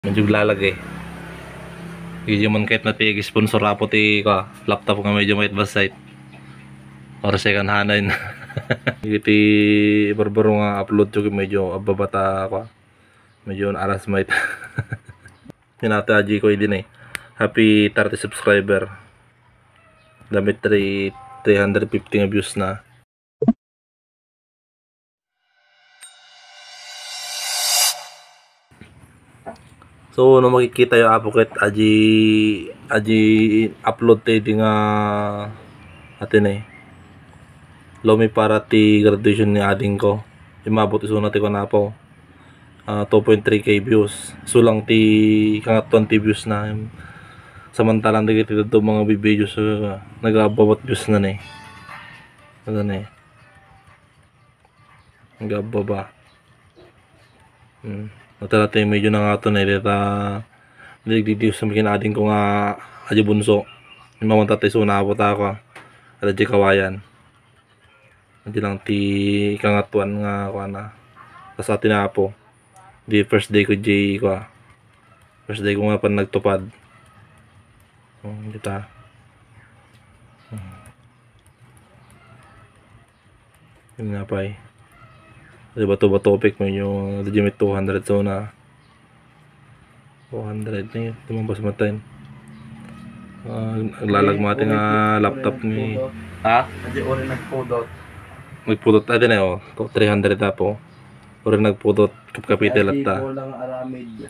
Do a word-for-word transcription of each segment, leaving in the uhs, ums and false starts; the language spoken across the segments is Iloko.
Medyo lalag eh. Medyo man kahit na ti sponsor apo ti ka laptop nga medyo may advance site. Or second hand na yun. Iti barbaro nga upload ko medyo ababa ta ka. Medyo aras may ta. Pinati aji ko din eh. Happy thirty subscriber. Damit three, three hundred fifty nga views na. So, no makikita yo apo ket aji, aji upload tayo di nga atin eh. Lumi para ti graduation ni ading ko. Imabot isuna ti kuan apo. Ah, two point three K views. Sulang ti kangatuan ti views na. Samantalang di ti dadto mga videos, ah, nagababat views na ni. Ano ni? Nagababa. Hmm. Natala tayo medyo nangato na, eh, deta, di, di, di, sa makin ading ko nga, aja bunso. Mamanta tayo suna, abot ako, ah. Ada di kawayan. Di lang ti kangatuan nga, kuan na. Tas atin na apo. Di first day ko, di, kuan. First day ko nga pan nagtupad. Oh, kita. Hmm. Yun nga pa eh. Di ba to ba topic mo yung, di may two hundred so na. Two hundred na yun. Tumampas mo tayo. Ah, naglalag mo ating, ah, laptop ni. Ha? Adi uli nagpudot. Nagpudot. Ah, din eh, oh. To, three hundred na po. Uli nagpudot. Kapkapite latta. Kulang aramid.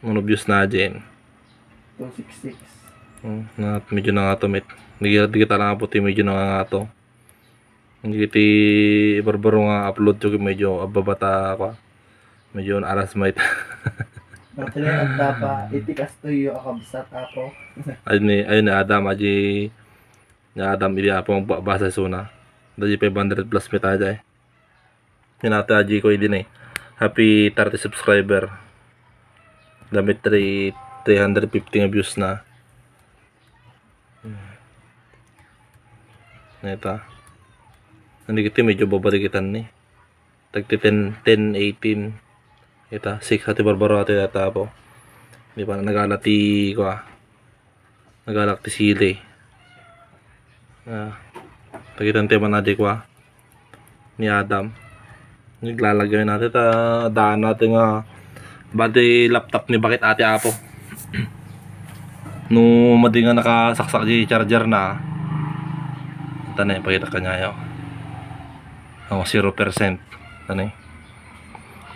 Mono views na din. Two six six. Hmm, na, medyo nangato, met. Di, di kita lang apo ti medyo nangangato. Hindi ti barbaro nga upload ko medyo ababa ta, kwa. Medyo aras may ta. Dati na yung tapa, iti kastoy yung akabsat ako. Ayun ni, ayun ni Adam, aji ni Adam, ili apo ang ba-, basa suna. Dati five hundred plus met aja eh. Pinati aji ko idin eh. Happy thirty subscriber. Damit three, three hundred fifty nga views na. Hmm. Neta. Nandito medyo babalikitan ni. Tagti ten, ten, eighteen. Ita, six ati barbaro ati ata po. Di ba, nagala ti, kwa. Nagalak ti sili. Ah, tagitan ti man adi kwa ni Adam. Naglalagay natin ta daan natin nga bati laptop ni bakit ati apo. No madi nga nakasaksak di charger na. Tani, pakita ka niya yo. Oh, zero percent. Tani.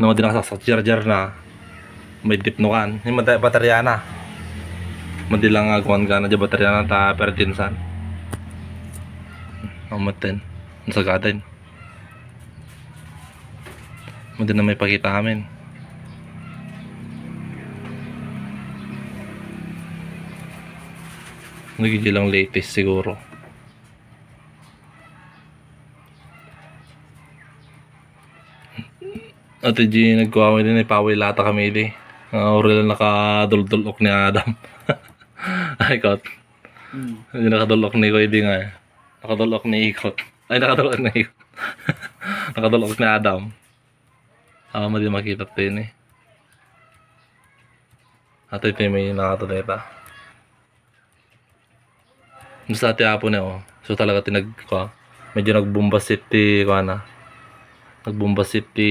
No, di nakasaksak charger na. May dip no kan. Yung mata-, baterya na. Madi lang nga kuan ka na di baterya na ta perdinsan. Ang maten. Nasagatin. Madi na may pakita amin. Nagigil lang latest siguro. Ate G, nagkuha kami din, ipaway lata kami di. Ah, orel nakadul-dul-ok ni Adam. Ay, kot. Hmm. Hindi nakadul-ok ni Koy di nga eh. Nakadul-ok ni Ikot. Ay, nakadul-ok ni Ikot. Nakadul-ok ni Adam. Ah, madi makita tayo ni. Ate, ito yung may nakatulita. Basta ti apo na, oh. So, talaga ti nag-, kwa, medyo nagbumbasit ti, kwa na. Nagbumbasit ti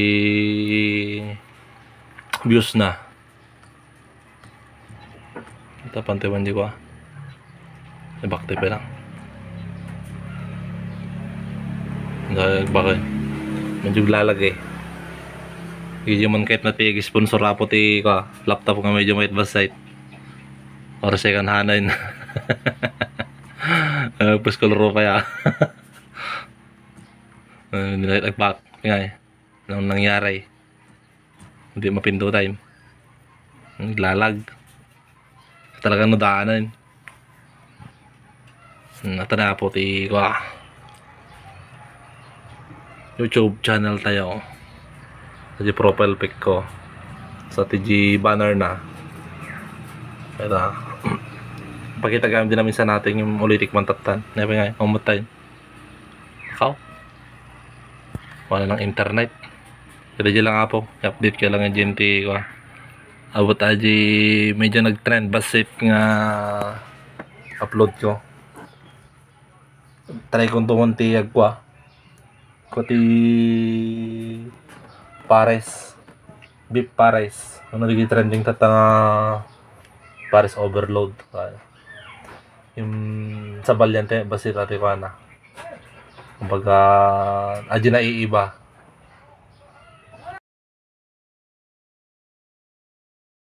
views na. Ita, pantay man di, kwa. Ibakti pa lang. Dahil bakit? Medyo lalag eh. Medyo man kahit na ti sponsor apo ti, kwa, laptop nga medyo may advance site. Or second hand na yun. Ah, pues color pa ya. Ah, nilay-, nagpak-, nga eh. Anong nangyari? Hindi mapindutan. Naglalag. Talagang nadaanan. Hmm, ata na po ti, kwa, YouTube channel tayo. Sa di profile pic ko. Sa ti di banner na. Ito. Pakita kami din namin sa natin yung ulitik man tatan. Napa nga, umutay. Ikaw? Wala lang internet. Kada dyan lang apo. I-update ka lang yung G M T ko. Abot aji medyo nag-trend bassit nga upload ko. Try ko tumon ti agkua. Ko ti pares. Beef pares. Ano lagi trending tatta nga pares overload. Yung sa balyante, bassit ati ko ana. Kumbaga, aji naiiba.